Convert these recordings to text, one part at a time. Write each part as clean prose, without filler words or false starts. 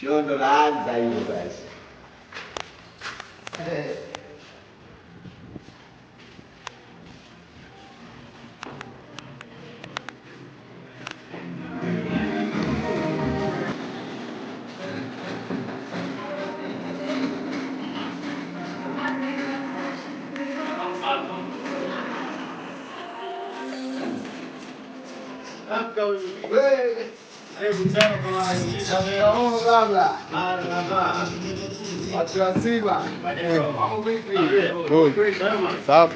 Shondo laanza hivyo basi. Watu wazima. Mambo vipi? Safi.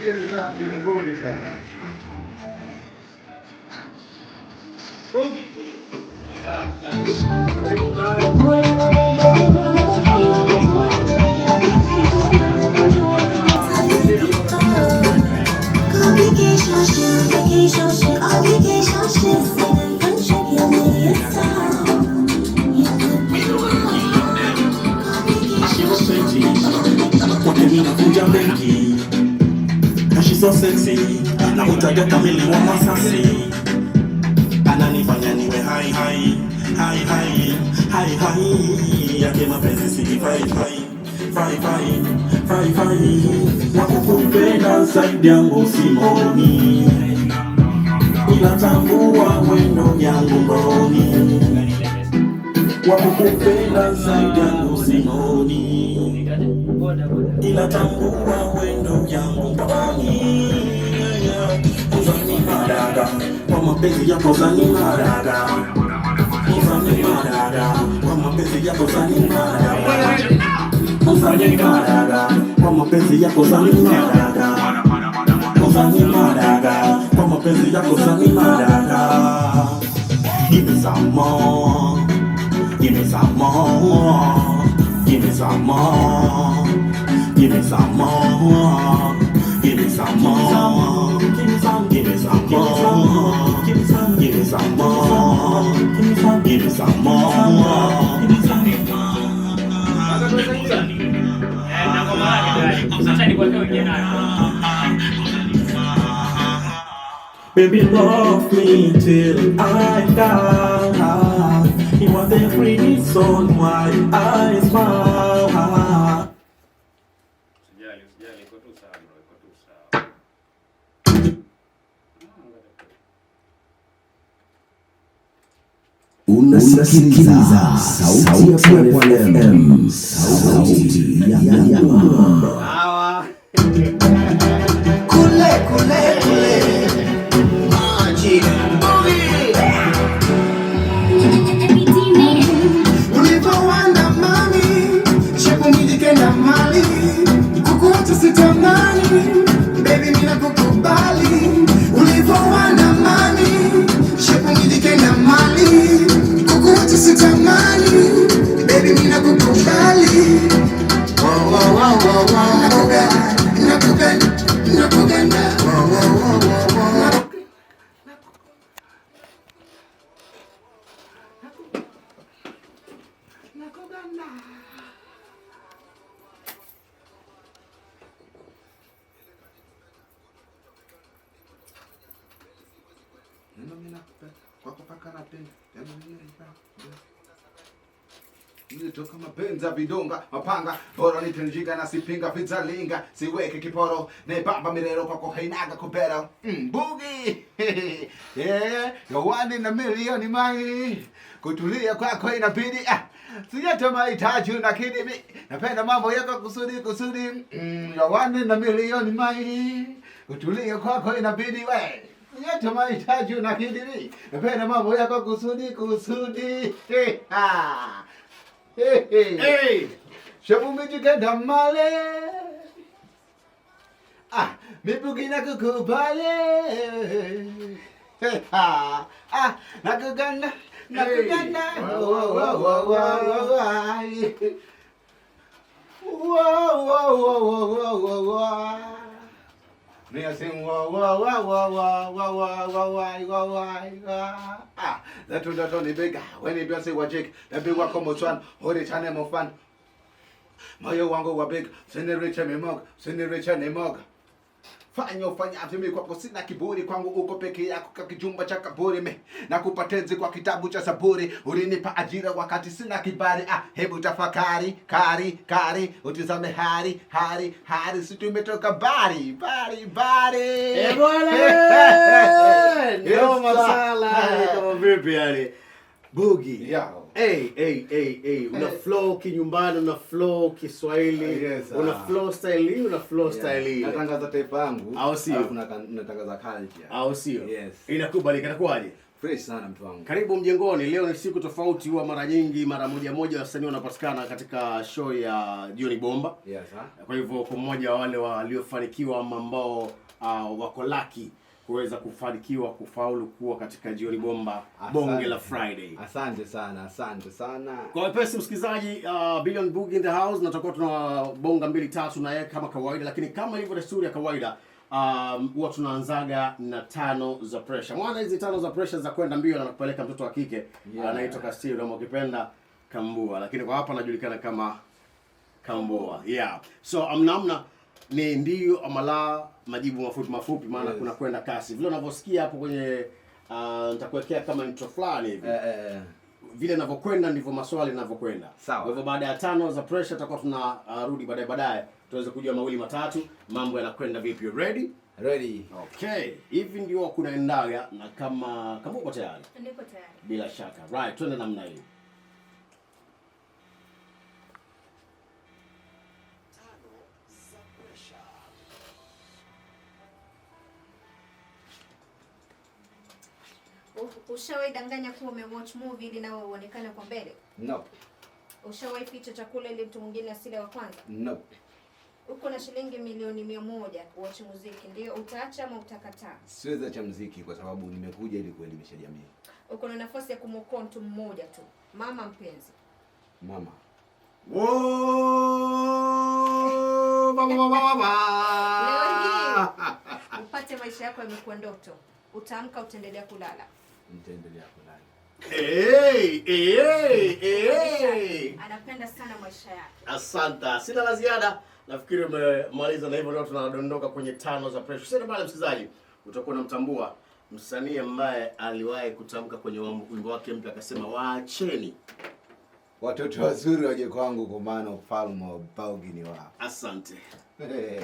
Kwake mimi nakunja benki na she's so sexy, na utaja kamili wa masasi, ananifanya niwe hai hai hai hai hai hai, yake mapenzi si fai fai fai fai fai fai, wakukupenda zaidi yangu simoni, ila tambua wendo yangu mboni, wakukupenda zaidi yangu simoni, ila tambua wendo yangu mboni. Uzani maraga kwa mapenzi yako, zani maraga, uzani maraga kwa mapenzi yako, zani maraga, uzani maraga kwa mapenzi yako, zani maraga, uzani maraga kwa mapenzi yako, zani maraga. Give me some more, give me some more, give me some more, give me some more, give me some more, give me some, give me some more, give me some, give me some more, give me some, give me some more, give me some. Baby, love me till I die. You are the reason why I smile. Usijali, usijali, iko tu sawa bro, iko tu sawa. Unasikiliza Sauti ya Pwani FM, sauti ya mwamba. Sawa. Kule kule kule maji ulivyowana mami shepu mijikenda mali kukuacha sitamani baby mimi nakukubali ulivyowana mami shepu mijikenda mali kukuacha sitamani baby mimi nakukubali. Wow, wow, wow, wow, wow. Nakupenda, nakupenda, nakupenda. Wow, wow, wow, wow, wow. Neno mimi nakupenda, kwako paka napenda. Neno mimi nakupenda. Nilitoka mapenzi vidonga mapanga bora nitenjika na sipinga vitalinga siweke kiporo nebamba mirero kwako hainaga kubero bugi yeah you're one in a million mai kutulia kwako inabidi sijata mahitaji na kidimi napenda mambo yako kusudi kusudi you're one in a million mai kutulia kwako inabidi we sijata mahitaji na kidimi napenda mambo yako kusudi kusudi. Hey, ha. Hey, hey. Hey! Shebu mijikenda male. Ah, mibugina kukubale. Hey, ha. Ah, nakuganda, nakuganda. Wo, wo, wo, wo, wo, wo. Wo, wo, wo, wo, wo, wo, wo. Me a sing wo, wo, wo, wo, wo, wo, wo, wo, wo, wo, wo, wo. Ah, that one, that one, big. When you say what Jake, that big one come on, hold it, channel more fun. Moyo wangu wa big, send the rich and mug, send the rich and mug. Fanya ufanyavyo, mimi kwako sina kiburi, kwangu uko peke yako ka kijumba cha kaburi. Me nakupa tenzi kwa kitabu cha Zaburi, ulinipa ajira wakati sina kibali. Ah, hebu tafakari kari kari, utizame hari hari hari, si tumetoka bari bari bari. Eh, bwana! Yes, Noma sir. sana kama vipi yani. Boogie. Yeah. Hey, hey, hey, hey. Una flow kinyumbani, una flow Kiswahili, Yes, una flow style hii, una flow style hii. Natangaza taifa yangu. Au sio? Alafu natangaza culture. Au sio? Yes. Inakubalika, inakuwaje? Fresh sana mtu wangu. Karibu mjengoni. Leo ni siku tofauti, huwa mara nyingi mara moja moja wasanii wanapatikana katika show ya Jioni Bomba. Yes, ha? Kwa hivyo kwa mmoja wa wale waliofanikiwa ama ambao wako lucky kuweza kufanikiwa kufaulu kuwa katika Jioni Bomba bonge la Friday. Asante sana, asante sana. Kwa wepesi msikilizaji, Billion Boogie in the house, na tutakuwa tunabonga mbili tatu na yeye kama kawaida, lakini kama ilivyo desturi ya kawaida huwa tunaanzaga na tano za pressure. Mwana, hizi tano za pressure za kwenda mbio na nakupeleka mtoto wa kike anaitwa Kastiri ama ukipenda Kambua, lakini kwa hapa anajulikana kama Kambua. Yeah. So amnamna ni ndio ama la, majibu mafupi mafupi, maana kuna kwenda kasi vile unavyosikia hapo kwenye nitakuwekea kama intro fulani hivi vile inavyokwenda ndivyo maswali yanavyokwenda. Sawa. Kwa hivyo baada ya tano za pressure tutakuwa tunarudi baadaye baadaye tuweze kujua mawili matatu mambo yanakwenda vipi. You ready? Ready. Okay. Hivi ndio kunaendaga na kama kama uko tayari. Niko tayari. Bila shaka. Right, twende namna hii. Ushawahi danganya kuwa umewatch movie ili nawe uonekane kwa mbele? No. Ushawahi ficha chakula ili mtu mwingine asile wa kwanza? No. Uko na shilingi milioni 100 kuwatch muziki, ndio utaacha ama utakataa? Siwezi acha muziki kwa sababu nimekuja ili kuelimisha jamii. Uko na nafasi ya kumwokoa mtu mmoja tu, mama mpenzi. Mama. Whoa, ba, ba, ba, ba, ba. Leo hii upate maisha yako yamekuwa ndoto, utaamka utaendelea kulala. Nitaendelea kulala. Hey, hey, hey. Anapenda sana maisha yake. Asante. Sina la ziada. Nafikiri umemaliza na hivyo leo tunadondoka kwenye tano za pressure. Sasa pale msikilizaji, utakuwa unamtambua msanii ambaye aliwahi kutamka kwenye wimbo wake mpya akasema waacheni watoto wazuri waje kwangu kwa maana ufalme wa Baugi ni wao. Asante. Hey.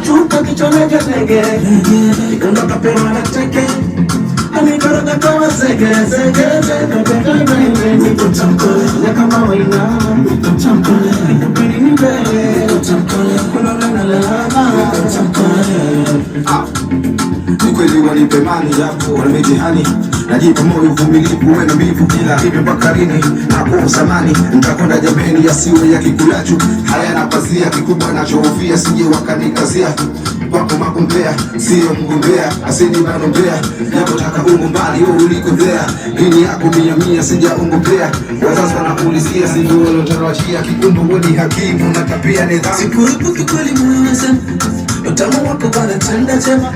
Chuka kichwa tege, ikiondoka pewa na teke, anikoroga kama zege zege zege. Niko tamkole na kama wainama, niko tamkole, nikupeni ni mbele, niko tamkole, kuna na lama, niko tamkole. Ni kweli wanipe mani yako wana mitihani, najipa moyo uvumilivu, uwe na mbivu, ila hivi mpaka lini? Nakuwa samani nitakwenda jameni, yasiwe ya kikulachu hayana pazia, kikubwa nachohofia sije wakanikazia kwako magombea, sio mgombea asini manombea, napotaka ungo mbali wewe uliko there, dini yako mia mia sijaongopea, wazazi wanakuulizia sivyo walotarajia, kikumbo wewe ni hakimu na tapia nidhamu, Sikuepuki kweli moyo unasema utamu wako bwana tenda chema,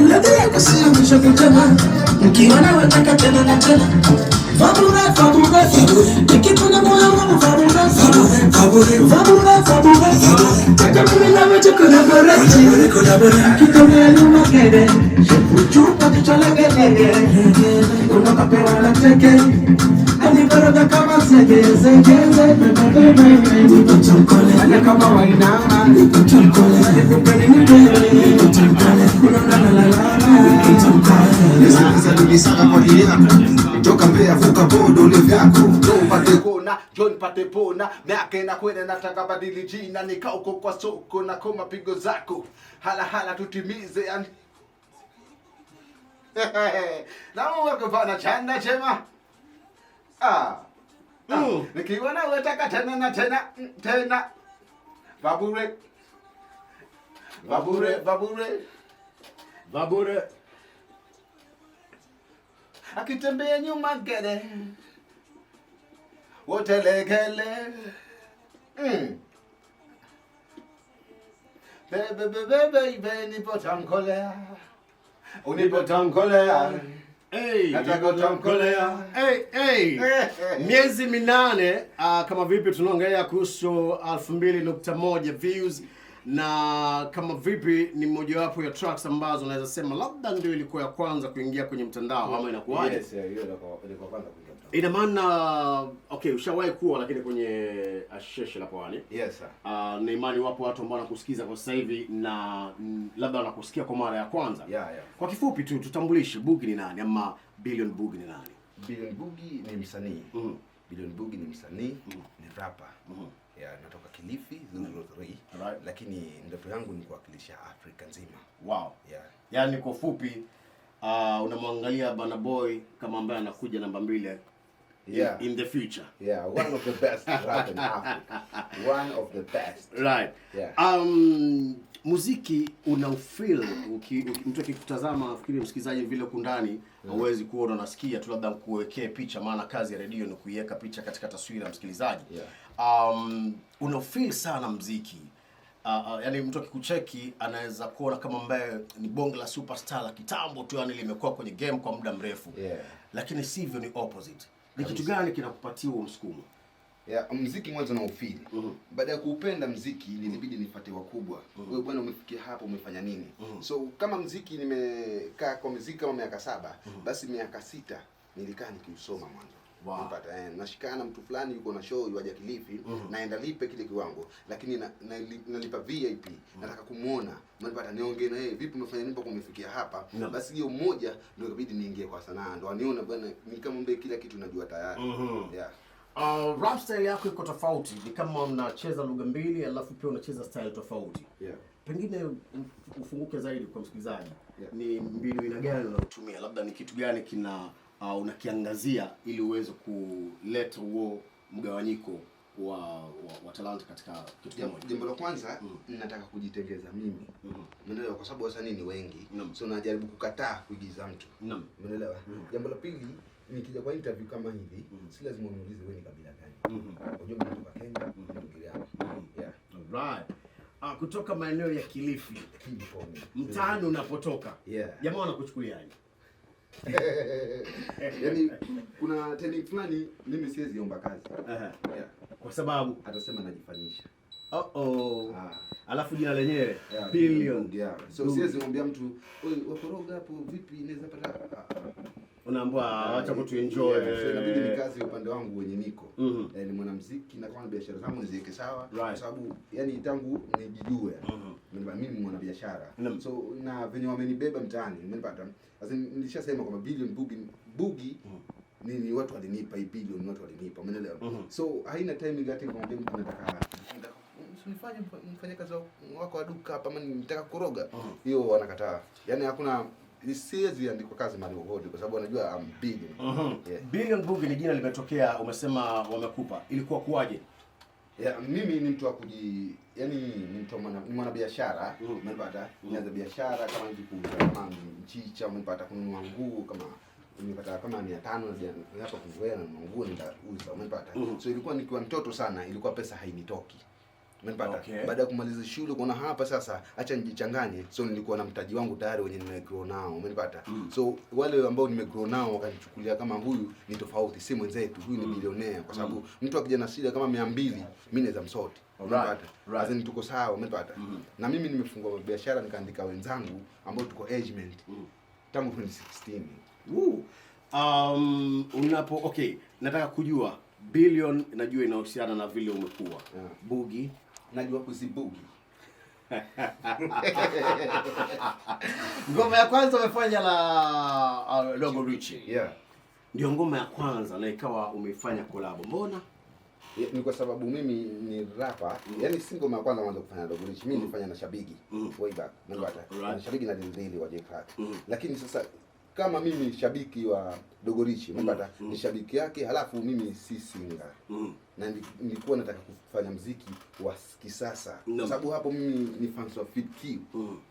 ladha yako sio mwisho kutema, nikiona wataka tena na tena. Fabure, fabure, nikikuna moyo wangu fabure, fabure, fabure, fabure, taka mimi nawe tucollaborate, kikomea nyuma kede, chupa kichwa legelege, unakapewa na teke, anikoroga kama zege zege zege. Niko tamkole na kama wainama, niko tamkole, nikupeni nipele, niko tamkole, kuna la la la la, niko tamkole. Nisikiliza nilisaka kwa ajili yako, toka Mbeya vuka bodo ule vyako, Njoo upate kona, njoo nipate pona, miaka inakwenda nataka badili jina, nikauko kwa soko na koma pigo zako, hala hala tutimize yani. Na Mungu akufana chanda chema. Ah. Nikiwa na wetaka tena na tena tena. Babure. Babure, babure. Babure. Akitembea nyuma gere. Wotelegele. Baby baby baby, nipo tamkolea. Unipo tamkolea. Hey, Nataka utamkolea. Hey, hey. Miezi 8 kama vipi tunaongelea kuhusu 2,100 views na kama vipi ni mojawapo ya tracks ambazo naweza sema labda ndio ilikuwa ya kwanza kuingia kwenye mtandao ama inakuwaje? Yes, yeah, hiyo ilikuwa kwanza kuingia mtandao. Ina maana okay, ushawahi kuwa lakini kwenye Sheshe la Pwani. Yes sir. Na imani wapo watu ambao wanakusikiza kwa sasa hivi na labda wanakusikia kwa mara ya kwanza. Yeah. Kwa kifupi tu tutambulishe Boogie ni nani ama Billion Boogie ni nani? Billion Boogie ni msanii. Billion Boogie ni msanii, ni rapper. Yeah, natoka Kilifi 003. Right. Lakini ndoto yangu ni kuwakilisha Afrika nzima. Wow. Yeah. Yaani kwa ufupi unamwangalia Burna Boy kama ambaye anakuja namba 2 Yeah. in the future. Yeah, one of the best rap in Africa. One of the best. Right. Yeah. Muziki unaufeel mtu akikutazama nafikiri msikilizaji vile kundani hauwezi kuona, unasikia tu, labda nikuwekee picha, maana kazi ya redio ni kuiweka picha katika taswira ya msikilizaji. Yeah. Unaufeel sana muziki. Yani mtu akikucheki anaweza kuona kama ambaye ni bonge la superstar la kitambo tu, yani limekuwa kwenye game kwa muda mrefu. Yeah. Lakini sivyo, ni opposite. Ni kitu gani kinakupatia huo msukumo? Yeah, muziki mwanzo na ufeel. Baada ya kuupenda muziki nilibidi nifuate wakubwa. Wewe bwana umefikia hapo umefanya nini? So kama muziki nimekaa kwa muziki kama miaka 7, basi miaka 6 nilikaa nikiusoma mwanzo. Wow. Nipata, nashikana mtu fulani yuko na show yuaja Kilifi, naenda lipe kile kiwango, lakini nalipa VIP, nataka kumuona, unanipata, niongee na yeye, vipi umefanya nini mpaka umefikia hapa? Basi hiyo moja ndio ikabidi niingie kwa sanaa, ndo aniona bwana ni kama mbe kila kitu najua tayari. Yeah. Rap style yako iko tofauti, ni kama unacheza lugha mbili alafu pia unacheza style tofauti. Yeah. Pengine ufunguke zaidi kwa msikilizaji. Yeah. Ni mbinu aina gani unayotumia? Labda ni kitu gani kina unakiangazia ili uweze kuleta huo mgawanyiko wa talanta katika kitu kimoja? Jambo la kwanza nataka kujitengeza mimi. Umeelewa? Kwa sababu wasanii ni wengi. So najaribu kukataa kuigiza mtu. Umeelewa? Jambo la pili, nikija kwa interview kama hivi, si lazima uniulize wewe ni kabila gani. Unajua mimi natoka Kenya, Mgiriama. Yeah. Alright. Kutoka maeneo ya Kilifi, Kilifi. Mtaani unapotoka. Yeah. Jamaa wanakuchukuliaje? Yaani kuna trending fulani mimi siwezi omba kazi. Yeah. Kwa sababu atasema najifanyisha. Alafu jina lenyewe Yeah, Billion. Yeah. So siwezi mwambia mtu, "Oi, wakoroga hapo vipi naweza pata?" Unaambiwa acha kutuenjoy. Yeah, so inabidi ni kazi upande wangu wenye niko. Ni mwanamuziki na kama biashara zangu niziweke sawa kwa sababu yani tangu nijijue. Mimi ni mwanabiashara. So na venye wamenibeba mtaani, umenipata. Sasa nilishasema kwamba Billion Boogie ni watu walinipa hii billion, watu walinipa, umeelewa? So haina time ile ati nikamwambia mtu nataka usinifanye mfanyakazi wako wa duka hapa ama nitaka kukoroga. Hiyo wanakataa. Yaani hakuna, siwezi andikwa kazi mahali popote kwa sababu wanajua I'm billion. Yeah. Billion Boogie ni jina limetokea, umesema wamekupa. Ilikuwa kuwaje? Yeah, mimi ni mtu wa kuji, yani ni mtu ni mwanabiashara, umenipata? Nianza biashara kama hivi kuuza kama mchicha, umenipata, kununua nguo kama nimepata kama 500 na hapa kununua na nguo nitauza, umenipata? So ilikuwa nikiwa mtoto sana, ilikuwa pesa hainitoki. Umenipata? Okay. Baada ya kumaliza shule kuona hapa sasa acha nijichanganye, so nilikuwa na mtaji wangu tayari wenye nimegrow nao, umenipata? So wale ambao nimegrow nao wakanichukulia kama huyu ni tofauti, si mwenzetu, huyu ni bilionea, kwa sababu mtu akija na shida kama 200 mimi naweza msort. Umenipata? Right. As in tuko sawa, umenipata? Na mimi nimefungua biashara nikaandika wenzangu ambao tuko agement tangu 2016. Woo. Unapo okay, nataka kujua Billion najua inahusiana na vile umekuwa. Yeah. Boogie najua kuzibugi. Ngoma ya kwanza umefanya la Dogo Richie. Yeah. Ndio ngoma ya kwanza na ikawa umeifanya collab. Mbona? Yeah, ni kwa sababu mimi ni rapper. Yaani si ngoma ya kwanza mwanzo kufanya Dogo Richie. Mimi nilifanya na Shabigi way back. Unapata? Na Shabigi na Dildili wa J Crack. Lakini sasa kama mimi shabiki wa Dogo Richie, unapata? Ni shabiki yake, halafu mimi si singer. Na nilikuwa nataka kufanya muziki wa kisasa. Kwa sababu hapo mimi ni fans wa Fid Q.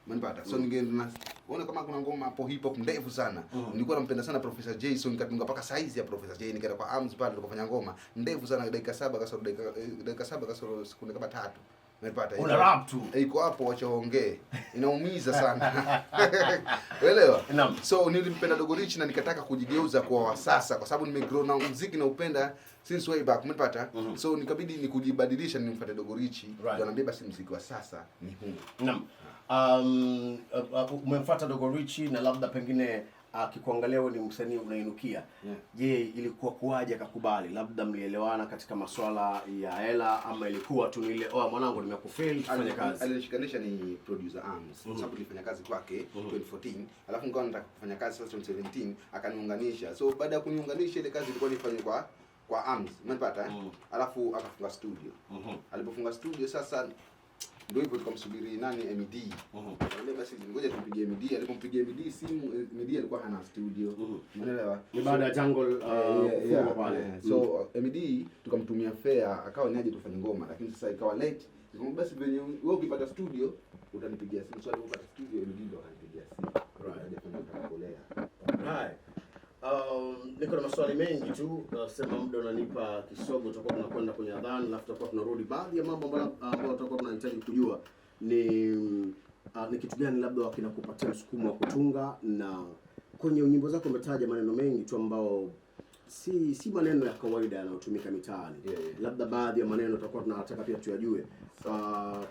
Unapata? So ningeenda na kama kuna ngoma hapo hip hop ndefu sana. Nilikuwa nampenda sana Professor J, so nikatunga mpaka size ya Professor J, nikaenda kwa Arms pale tukafanya ngoma ndefu sana dakika 7 kasoro dakika 7 kasoro sekunde kama 3. Umepata? Una rap tu. Iko hapo, wacha waongee. Inaumiza sana. Uelewa? Naam. So nilimpenda Dogo Rich na nikataka kujigeuza kwa wa sasa kwa sababu nimegrow na muziki na upenda since way back, umepata? So nikabidi nikujibadilisha nimfuate Dogo Rich. Ndio anambia basi muziki wa sasa ni huu. Naam. Umemfuata Dogo Rich na labda pengine akikuangalia wewe ni msanii unainukia. Je, ilikuwa kuwaje akakubali? Labda mlielewana katika masuala ya hela ama ilikuwa tu ni ile oh mwanangu nimekufeel tufanye kazi? Alinishikanisha ni producer Arms. Mm-hmm. Sababu nilifanya kazi kwake 2014, alafu nikawa nataka kufanya kazi sasa 2017 akaniunganisha. So baada ya kuniunganisha ile kazi ilikuwa nifanye kwa Arms, umenipata eh? Alafu akafunga studio. Alipofunga studio sasa ndio hivyo tukamsubiri nani MED. Akamwambia basi ngoja tumpigie MED. Alipompigia MED simu, MED alikuwa hana studio. Unaelewa? Ni baada ya Jungle kufungwa pale. So MED tukamtumia fare akawa ni aje tufanye ngoma, lakini sasa ikawa late. Nikamwambia basi venye wewe ukipata studio utanipigia simu. So alipopata studio MED ndo akanipigia simu. Right. Akaja kulea. Right. Niko na maswali mengi tu, sema muda unanipa kisogo, tutakuwa tunakwenda kwenye adhan alafu tutakuwa tunarudi. Baadhi ya mambo ambayo tutakuwa tunahitaji kujua ni kitu gani labda kinakupatia msukumo wa kutunga, na kwenye nyimbo zako umetaja maneno mengi tu ambao si maneno ya kawaida yanayotumika mitaani. Labda baadhi ya maneno tutakuwa tunataka pia tuyajue.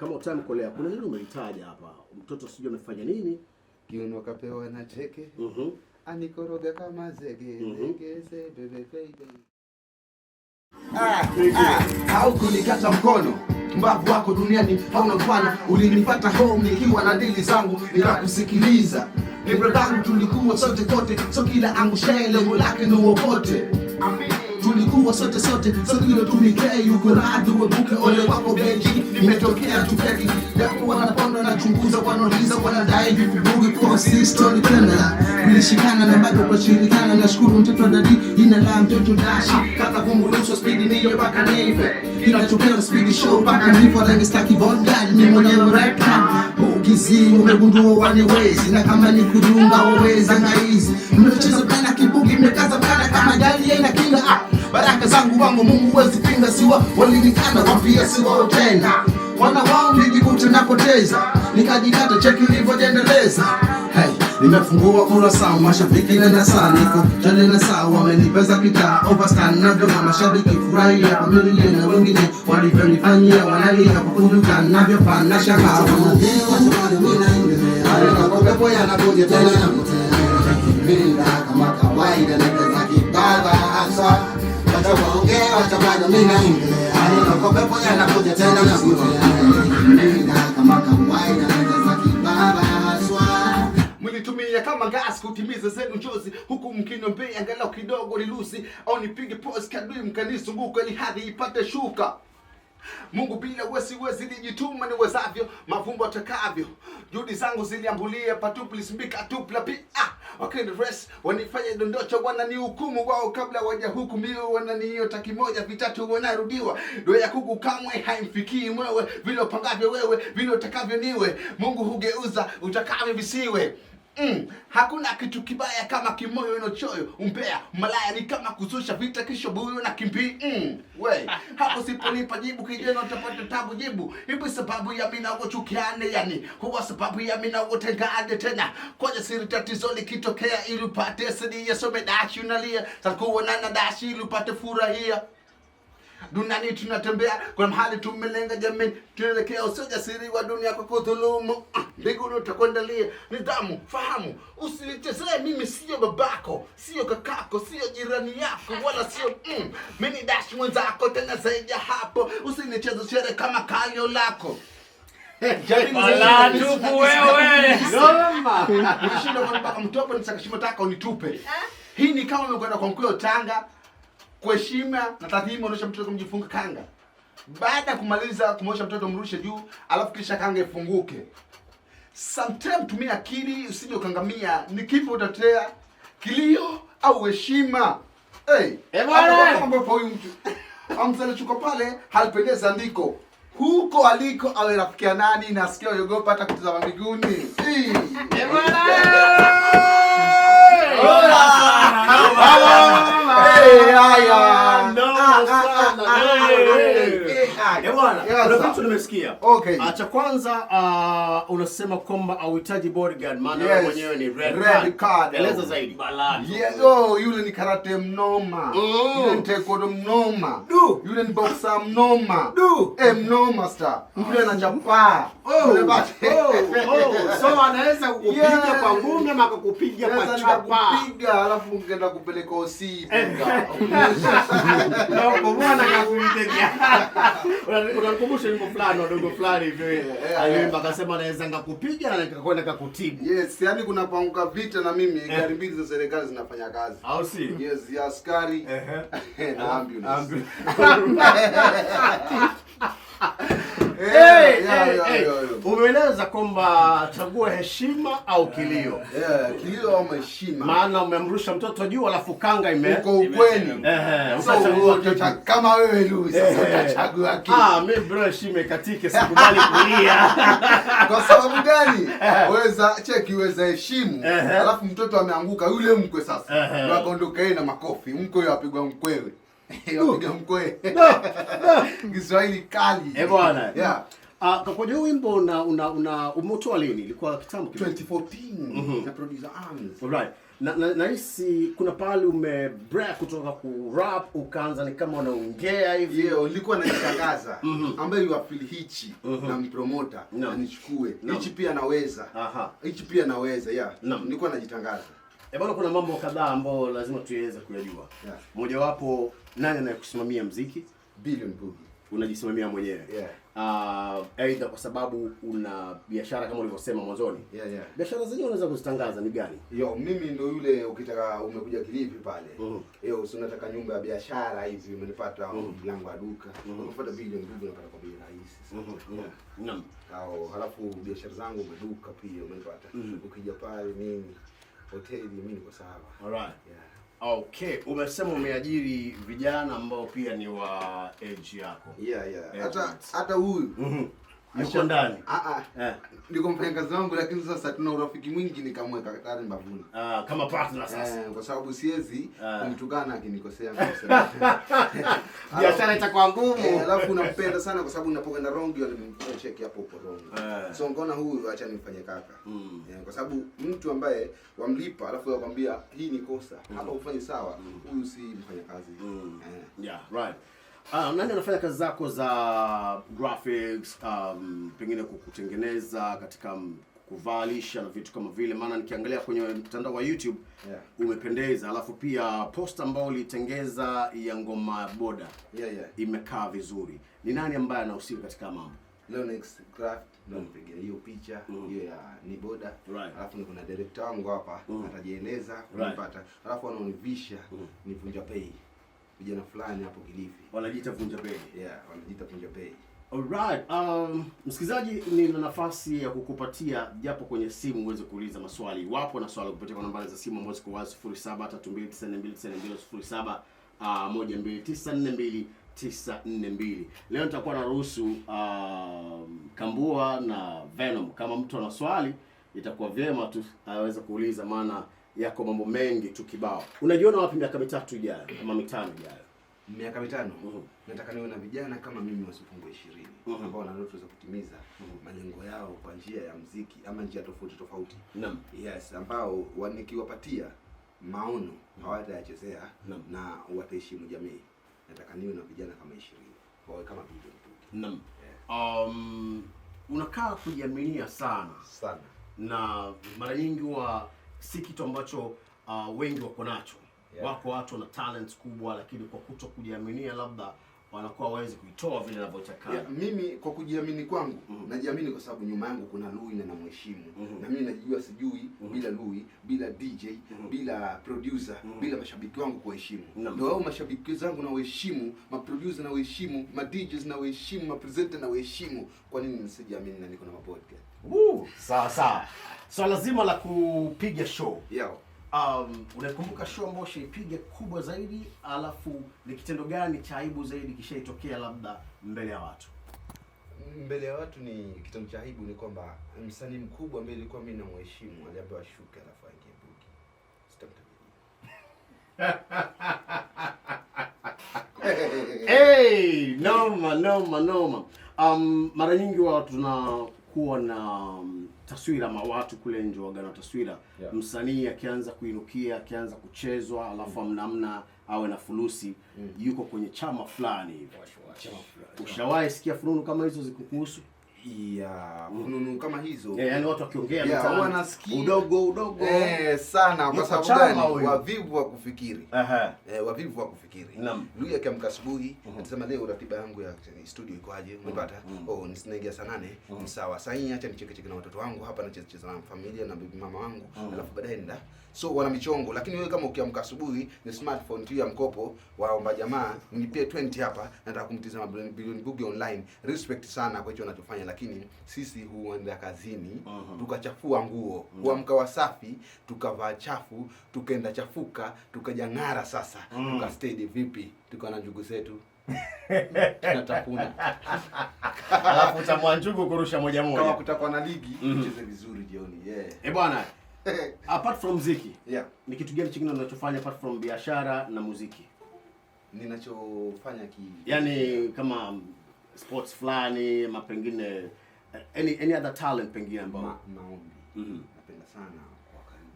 Kama utamkolea kuna neno umelitaja hapa, mtoto sijui amefanya nini, kiuno kapewa na cheke. Anikoroga kama zege, zege, zege, bebe, bebe. Haukunikata mkono, mbavu wako duniani hauna mfano. Ulinipata home nikiwa na dili zangu, nikakusikiliza. Ni brother tulikuwa sote kote, so kila angushaye lengo lake ni uokote. Tulikuwa sote sote, so kila tumike yuko radhi uepuke ole wako benji. Nimetokea tupeki, japo wanaponda na chunguza, wanauliza wanadai vipi bugi kwa si story tena. Nilishikana na bado kushirikana, nashukuru mtoto dadi, jina la mtoto Dashi. Kata kunguluso speed niyo mpaka nife, kinachopenda speed show mpaka nifo, rangi staki bodyguard ni mwenyewe rapper. Ukizi umegundua waniwezi, na kama ni kudunga waweza ngaizi. Mnacheza kana kibugi, mmekaza kana kama gari haina kinga. Baraka zangu wangu Mungu huwezi pinga, siwa walinikana wapia siwa tena. Wana wao nilijikuta napoteza, nikajikata cheki nilivyojiendeleza. Hey, nimefungua kurasa mashabiki na sana niko tele na sawa, wamenipeza kitaa overstand na ndio mashabiki furahia familia na wengine walivyonifanyia wanalia kukunduka navyofana shaka. Kama kawaida naweza kibaba hasa wacha wacha bado mimi naendelea. Niko yanakuja tena na kuja kama kawaida naweza kibaba haswa. Mlitumia kama gas kutimiza zenu njozi, huku mkiniombea angalau kidogo nilusi au nipige pause kadui mkanizunguka ili hadhi ipate shuka. Mungu bila wezi nilijituma niwezavyo, mavumbo atakavyo. Juhudi zangu ziliambulia patupu lisimbika tupla pi. Wakini rest wanifanya dondocho, wananihukumu wao kabla wajahukumiwa, wananiota kimoja vitatu wanarudiwa. Doa ya kuku kamwe haimfikii mwewe, vile upangavyo wewe, vile utakavyo niwe. Mungu hugeuza utakavyo visiwe. Hakuna kitu kibaya kama kimoyo na choyo. Umbea, malaya ni kama kuzusha vita kisha buyo na kimbi. We, hapo siponipa jibu kijana utapata tabu jibu. Ipi sababu ya mimi na kuchukiane yani? Huwa sababu ya mimi na kutengane tena. Koja siri tatizo likitokea ili upate sidi yasome dashi unalia. Sakuwa na dashi ili upate furahia. Duniani tunatembea kwa mahali tumelenga jamii, tunaelekea usijasiri wa dunia kwa kudhulumu. Mbinguni utakwenda. Nidhamu, fahamu, usinichezee mimi, sio babako, sio kakako, sio jirani yako, wala sio mimi dash mwenzako, tena zaidi ya hapo usinicheze shere kama kalio lako. Wala tupu wewe. Noma. Ukishinda mpaka mtopo nisakashima taka unitupe. Hii ni kama umekwenda kwa mkweo Tanga. Kwa heshima na taadhima unaosha mtoto kumjifunga kanga. Baada ya kumaliza kumosha mtoto mrushe juu, alafu kisha kanga ifunguke. Sometimes tumia akili usije ukangamia, ni kifo utatea kilio au heshima. Hey, eh bwana, mambo kwa huyu mtu. Amzale chuko pale halipendeza andiko. Huko aliko awe rafiki ya nani na asikia yogopa hata kutazama miguuni. Eh bwana. Eh bwana, Yes, kuna sir. vitu nimesikia. Okay. Cha kwanza unasema kwamba hauhitaji bodyguard maana wewe Yes. mwenyewe ni red, Red card. Eleza zaidi. Yeah, oh, yule ni karate mnoma. Mm. Yule ni taekwondo mnoma. Du. Yule ni boxer mnoma. Du. Eh, mnoma star. Yule anachapaa. Oh, Yule oh, so anaweza kukupiga Yeah. kwa ngumi ama akakupiga kwa Sasa chapa. nikakupiga alafu ngeenda kupeleka OC piga. Na uko kakuitegea. Unanikumbusha nyimbo fulani wadogo fulani hivi. yeah. Aliimba akasema anaweza ngakupiga na nikakwenda kakutibu. Yes, yani kuna panguka vita na mimi gari mbili za serikali zinafanya kazi. Au si? Yes, ya askari na ambulance. Hey, Yeah, yeah, hey, yeah, hey. yeah, yeah. Umeeleza kwamba chagua heshima au kilio. Yeah, kilio au heshima. Maana umemrusha mtoto juu alafu kanga ime Uko ukweni. Ehe, So, utachagua kipi? kama wewe Louis sasa Ehe. utachagua kipi? Ah, mimi bro heshima ikatike sikubali kulia. Kwa sababu gani? Weza cheki, weza heshimu, Ehe. alafu mtoto ameanguka yule mkwe sasa. Ehe. Ndio akaondoka yeye na makofi. Mkwe yeye apigwa mkwewe. Apiga mkwe. Kiswahili kali. Eh bwana. Yeah. Ah, kwa kwenye huu wimbo una umeutoa lini? Ilikuwa kitambo kidogo. 2014 na producer Arms. Alright. Na nahisi kuna pahali ume break kutoka ku rap ukaanza ni kama unaongea hivi. Yeah, nilikuwa najitangaza ambaye yuafili hichi na mpromota No. anichukue. No. Hichi pia naweza. Aha. Hichi pia naweza, yeah. No. Nilikuwa najitangaza. Eh bwana, kuna mambo kadhaa ambayo lazima tuweze kuyajua. Yeah. Mojawapo, nani anayekusimamia mziki? Billion Boogie. Unajisimamia mwenyewe. Yeah. Aidha kwa sababu una biashara kama ulivyosema mwanzoni. Yeah, yeah. Biashara zenyewe unaweza kuzitangaza ni gani? Yo, mimi ndo yule ukitaka umekuja Kilifi pale. Mhm. Yo, si unataka nyumba ya biashara hivi umenipata mlango wa duka. Unafuata Billion Boogie unapata kwa bei rahisi sana. Yeah. Naam. Au halafu biashara zangu maduka pia umenipata. Ukija pale mimi hoteli mimi niko sawa. Alright. Yeah. Okay, umesema umeajiri vijana ambao pia ni wa age yako. Yeah, yeah. Eh, Hata hata huyu Yuko ndani. Ah ah. Eh. Niko mfanyakazi wangu lakini sasa tuna urafiki mwingi nikamweka tayari mbavuni. Ah, kama partner sasa. Eh, kwa sababu siwezi Ah. kumtukana akinikosea nikamsema. Biashara itakuwa ngumu. Eh, alafu nampenda sana kwa sababu ninapokwenda wrong yeye ananicheki hapo uko wrong. Eh. So ngoona huyu acha nimfanye kaka. Eh, kwa sababu mtu ambaye wamlipa alafu yakwambia hii ni kosa, hapa ufanye sawa, huyu si mfanyakazi. Eh. Yeah, right. Nani anafanya kazi zako za graphics, pengine kukutengeneza katika kuvalisha na vitu kama vile? Maana nikiangalia kwenye mtandao wa YouTube Yeah. umependeza, alafu pia posta ambayo ulitengeza ya ngoma boda Yeah, yeah. imekaa vizuri. Ni nani ambaye anahusika katika mambo? Leonex Craft ndo nipiga hiyo picha hiyo ya ni boda. Right. Alafu niko na director wangu hapa atajieleza unipata. Alafu wanaonivisha ni Vunja Pei. Vijana fulani hapo Kilifi. Wanajiita Vunja Pei. Yeah, wanajiita Vunja Pei. Alright, msikilizaji, nina nafasi ya kukupatia japo kwenye simu uweze kuuliza maswali. Iwapo na swali kupitia kwa nambari za simu ambazo ziko wazi 0732942942 07 12942 942. Leo nitakuwa naruhusu Kambua na Venom. Kama mtu ana swali itakuwa vyema tu aweze kuuliza, maana yako mambo mengi tu kibao. Unajiona wapi miaka mitatu ijayo ama mitano ijayo? Miaka mitano nataka niwe na vijana kama mimi wasiopungua 20 ambao wana ndoto za kutimiza malengo yao kwa njia ya muziki ama njia tofauti tofauti. Naam. Yes, ambao nikiwapatia maono hawatayachezea na wataheshimu jamii. Nataka niwe na vijana kama 20 wawe kama Billion Boogie. Naam. Unakaa kujiaminia sana sana, na mara nyingi huwa si kitu ambacho wengi wako nacho. Yeah. Wako watu wana talents kubwa, lakini kwa kuto kujiaminia labda wanakuwa hawawezi kuitoa vile inavyotakana. Yeah, mimi kwa kujiamini kwangu najiamini kwa sababu nyuma yangu kuna Lui na namheshimu. Na mimi najijua sijui bila Lui, bila DJ, bila producer, bila mashabiki wangu kuheshimu. Ndio wao mashabiki zangu na waheshimu, ma producer na waheshimu, ma DJs na waheshimu, ma presenter na waheshimu. Kwa nini nisijiamini na niko na podcast? Sawa sawa. Swala zima la kupiga show. Yeah. Unakumbuka show ambayo ushaipiga kubwa zaidi, alafu ni kitendo gani cha aibu zaidi kishaitokea labda mbele ya watu? Mbele ya watu ni kitendo cha aibu ni kwamba msanii mkubwa ambaye nilikuwa mimi namheshimu aliambiwa ashuke alafu aingie Boogie. Sitamtaja. Hey, noma noma noma. Mara nyingi watu tunakuwa na taswira ma watu kule nje waga na taswira. Msanii akianza kuinukia, akianza kuchezwa, alafu amnamna awe na fulusi, yuko kwenye chama fulani hivi. Ushawahi sikia fununu kama hizo zikukuhusu? Yeah, fununu kama hizo. Yeah, yani watu wakiongea Yeah, mitaani. wanasikia. Udogo udogo. Sana kwa Yuko sababu chama gani? huyu. Wavivu wa kufikiri. Aha. Wavivu wa kufikiri. Naam. Lui akiamka asubuhi, atasema leo ratiba yangu ya studio iko aje? Umepata? Oh, nisinaingia saa 8. Ni sawa. Saa hii acha nicheke cheke na watoto wangu hapa na cheze cheze na familia na bibi mama wangu, alafu baadaye nenda. So wana michongo, lakini wewe kama ukiamka asubuhi ni smartphone tu ya mkopo, waomba jamaa nilipie 20 hapa, nataka kumtizama Billion Boogie online. Respect sana kwa hicho unachofanya, lakini sisi huenda kazini, tukachafua nguo, kuamka wasafi, tukavaa chafu, tukaenda chafuka, tukajang'ara sasa, tukastedi vipi, tukawa na njugu zetu tunatafuna. Alafu utamwa njugu kurusha moja Kama moja. kutakuwa na ligi, tucheze vizuri jioni. Yeah. Eh bwana, apart from muziki, Yeah. ni kitu gani chingine unachofanya apart from biashara na muziki? Ninachofanya ki Yaani kama sports fulani ama pengine any other talent pengine ambao maombi. Napenda sana kwa karibu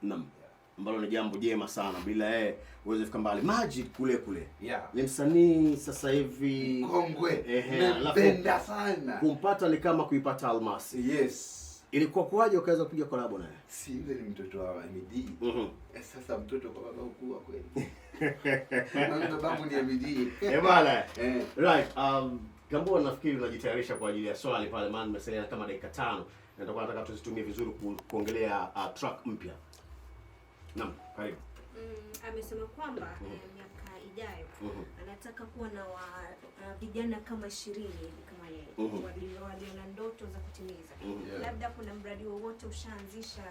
na Mungu. Naam. Ambalo ni jambo jema sana, bila yeye huwezi kufika mbali. Majid kule kule. Yeah. Ni msanii sasa hivi Kongwe. Ehe, alafu Napenda sana. kumpata ni kama kuipata almasi. Yes. Ilikuwa kuwaje ukaweza kupiga collab naye? Si yule ni mtoto wa MD. Sasa mtoto kwa baba ukua kweli. Na babangu ni MD. Eh bwana. Eh. Right. Gambua, nafikiri unajitayarisha kwa ajili ya swali pale, maana nimesalia kama dakika 5 na nitakuwa nataka tuzitumie vizuri kuongelea track mpya. Naam, karibu. Amesema kwamba miaka ijayo anataka kuwa na vijana kama 20 hivi kama yeye, walio na ndoto za kutimiza. Labda kuna mradi wowote ushaanzisha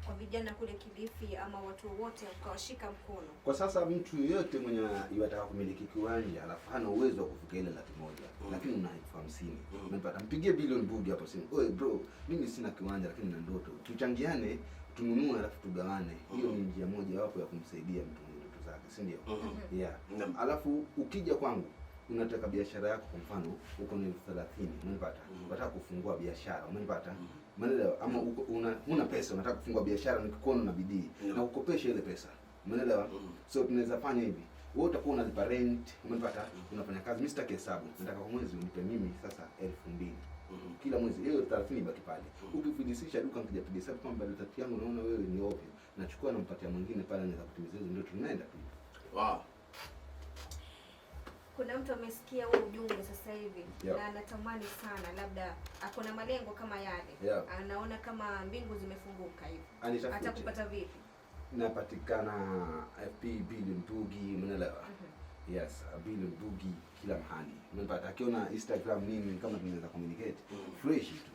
kwa vijana kule Kilifi ama watu wowote ukawashika mkono? Kwa sasa mtu yeyote mwenye yataka kumiliki kiwanja alafu hana uwezo wa kufika ile 100,000, lakini una 50,000, umepata, mpigie Billion Boogie hapo simu. Oe bro, mimi sina kiwanja lakini nina ndoto. Tuchangiane, tununue alafu tugawane. Hiyo ni njia moja wapo ya kumsaidia mtu mwenye ndoto zake, si ndio? Yeah. Alafu ukija kwangu unataka biashara yako, kwa mfano uko na 30,000, umenipata? Unataka kufungua biashara, umenipata? Umeelewa? Ama uko, una pesa unataka kufungua biashara, nikikuona na bidii na kukopesha ile pesa. Umeelewa? So tunaweza fanya hivi. Wewe utakuwa unalipa rent, umenipata? Unafanya kazi, mimi sitaki hesabu. Nataka kwa mwezi unipe mimi sasa 2,000. Kila mwezi hiyo 30 ibaki pale. Ukifilisisha duka nikija piga hesabu kwamba bado tatu yangu naona wewe ni ovyo. Nachukua nampatia mwingine pale anaweza kutimiza hizo ndoto, tunaenda tu. Wow. Kuna mtu amesikia huo ujumbe sasa hivi Yeah. na anatamani sana, labda ako na malengo kama yale. Anaona kama mbingu zimefunguka hivi. Anitafute. Atakupata vipi? Napatikana FP Billion Boogie, umeelewa? Yes, Billion Boogie kila mahali. Unapata akiona Instagram nini kama tunaweza communicate fresh tu.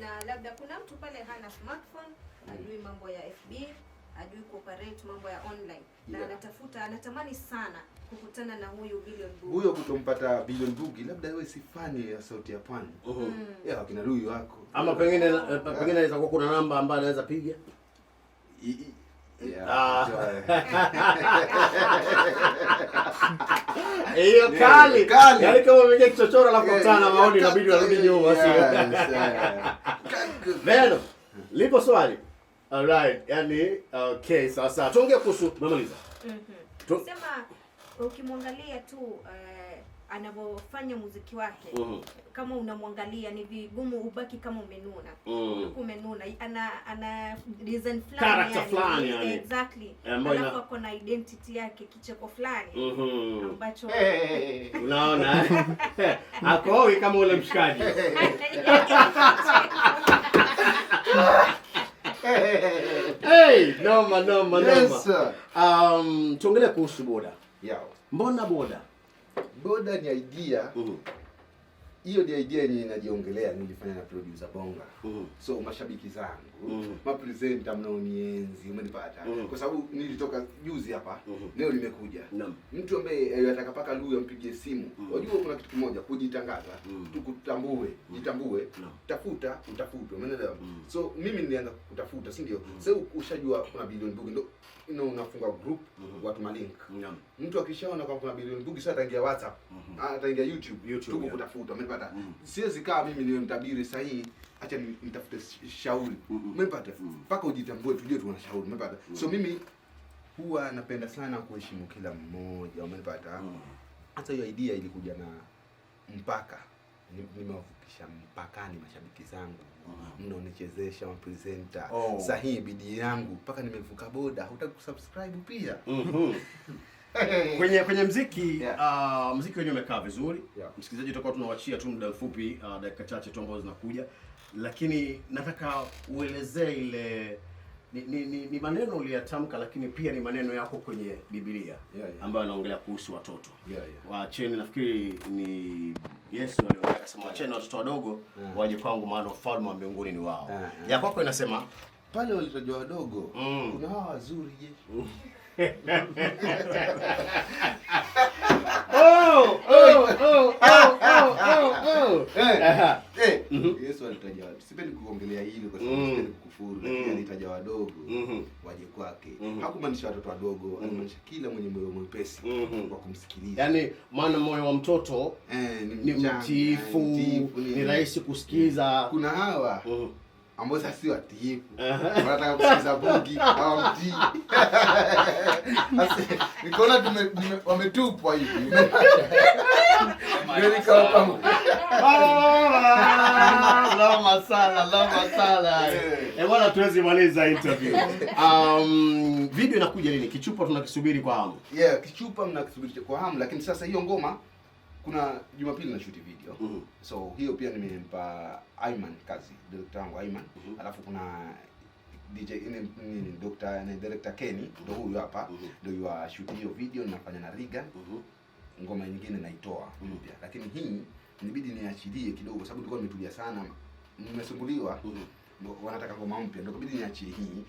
Na labda kuna mtu pale hana smartphone, ajui mambo ya FB, ajui kuoperate mambo ya online na anatafuta, anatamani sana kukutana na huyu Billion Boogie. Huyo kutompata Billion Boogie, labda wewe si fani ya Sauti ya Pwani. Yeah, wakina Luyu wako. Ama pengine pengine inaweza kuwa kuna namba ambayo anaweza piga. Yeah. Ah. Hiyo kali. Kali. Yaani kama umeingia kichochoro alafu kutana na maoni Yeah, inabidi warudi nyuma, sio? Yes, yeah. Veno, lipo swali. Alright, yani okay, sawa sawa. Tuongee kuhusu umemaliza. Sema ukimwangalia tu anavyofanya muziki wake, kama unamwangalia ni vigumu ubaki kama umenuna. Umenuna. Ana design fulani, Character yani. fulani yani. Exactly. Ambayo Alafu ako na identity yake, kicheko fulani ambacho Unaona? Akowi kama ule mshikaji. Hey, noma noma noma. Yes, sir. Tuongelee kuhusu boda. Yeah. Mbona boda? Boda ni idea Hiyo ndio idea yenye inajiongelea, nilifanya na producer Bonga. So mashabiki zangu, mapresenter mnaonienzi, umenipata? Kwa sababu nilitoka juzi hapa, leo nimekuja. Mtu ambaye anataka paka Luya mpigie simu. Wajua kuna kitu kimoja, kujitangaza, tukutambue, jitambue, tafuta, utafutwe, umeelewa? So mimi nilianza kutafuta, si ndio? Sasa ushajua kuna Billion Boogie, ndio unafunga group, watu malink. Mtu akishaona kwamba kuna Billion Boogie, sasa ataingia WhatsApp, ataingia YouTube, YouTube, tuko kutafuta, umenipata? Siwezi kaa mimi niwe mtabiri sahihi, acha nitafute shauri. Umenipata? Mpaka ujitambue tujue tuna shauri, umenipata? So mimi huwa napenda sana kuheshimu kila mmoja, umenipata? Hata hiyo idea ilikuja na mpaka. Nimewavukisha mpakani mashabiki zangu, mnaonichezesha mapresenter. Sahihi bidii yangu mpaka nimevuka boda, hutaki kusubscribe pia? Kwenye mziki, mziki wenyewe umekaa vizuri. Msikilizaji, tutakuwa tunawachia tu muda mfupi, dakika chache tu ambazo zinakuja, lakini nataka uelezee ile ni maneno uliyatamka, lakini pia ni maneno yako kwenye Biblia ambayo yanaongelea kuhusu watoto. Waacheni, nafikiri ni Yesu aliongea akasema, waacheni watoto wadogo waje kwangu, maana ufalme wa mbinguni ni wao. Ya kwako inasema pale walitajwa wadogo, kuna hawa wazuri je? Oh. Yesu alitaja watu. Sipendi kuongelea hilo kwa sababu sipendi kukufuru, lakini alitaja wadogo waje kwake. Hakumaanisha watoto wadogo, alimaanisha kila mwenye moyo mwepesi wa kumsikiliza. Yaani maana moyo wa mtoto ni ni mchanga, mtiifu, mtiifu, ni rahisi kusikiza. Kuna hawa ambao sasa si watiifu. Wanataka kusikiza Boogie, hawamtii. Sasa nikaona wametupwa hivi. Ndio nikawapa Loma sana, loma sana. Bwana, tuwezi maliza interview. Video inakuja lini? Kichupa tunakisubiri kwa hamu. Yeah, kichupa mnakisubiri kwa hamu, lakini sasa hiyo ngoma kuna Jumapili na shoot video. So hiyo pia nimempa Ayman kazi, director wangu Ayman. Alafu kuna DJ nini, doctor na director Kenny, ndio huyu hapa, ndio yu shoot hiyo video, ninafanya na Regan. Ngoma nyingine naitoa mpya. Lakini hii nibidi niachilie kidogo kwa sababu nilikuwa nimetulia sana. Nimesumbuliwa. Wanataka ngoma mpya, ndio ikabidi niachie hii.